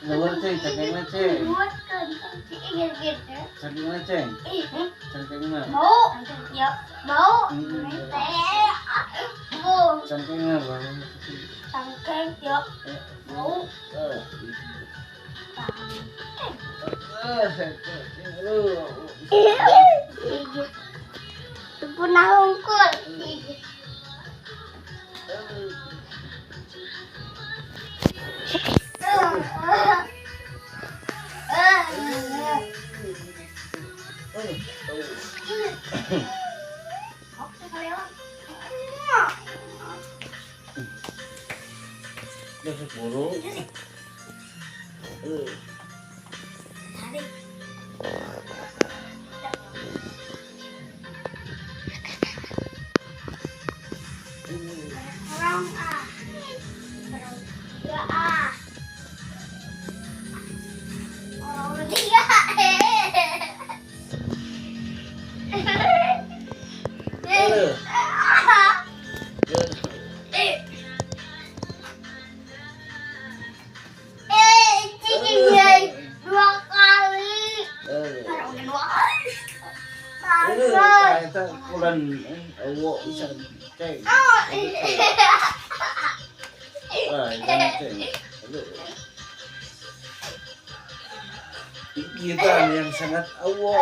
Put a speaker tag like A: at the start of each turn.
A: Luar ceng, cengkengna ceng. Cengkengna ceng. Cengkengna.
B: Bau. Ya, bau. Bau.
A: Cengkengna bau.
B: Cengkeng, ya. Bau. Punah hungkul.
A: Kita yang sangat awok.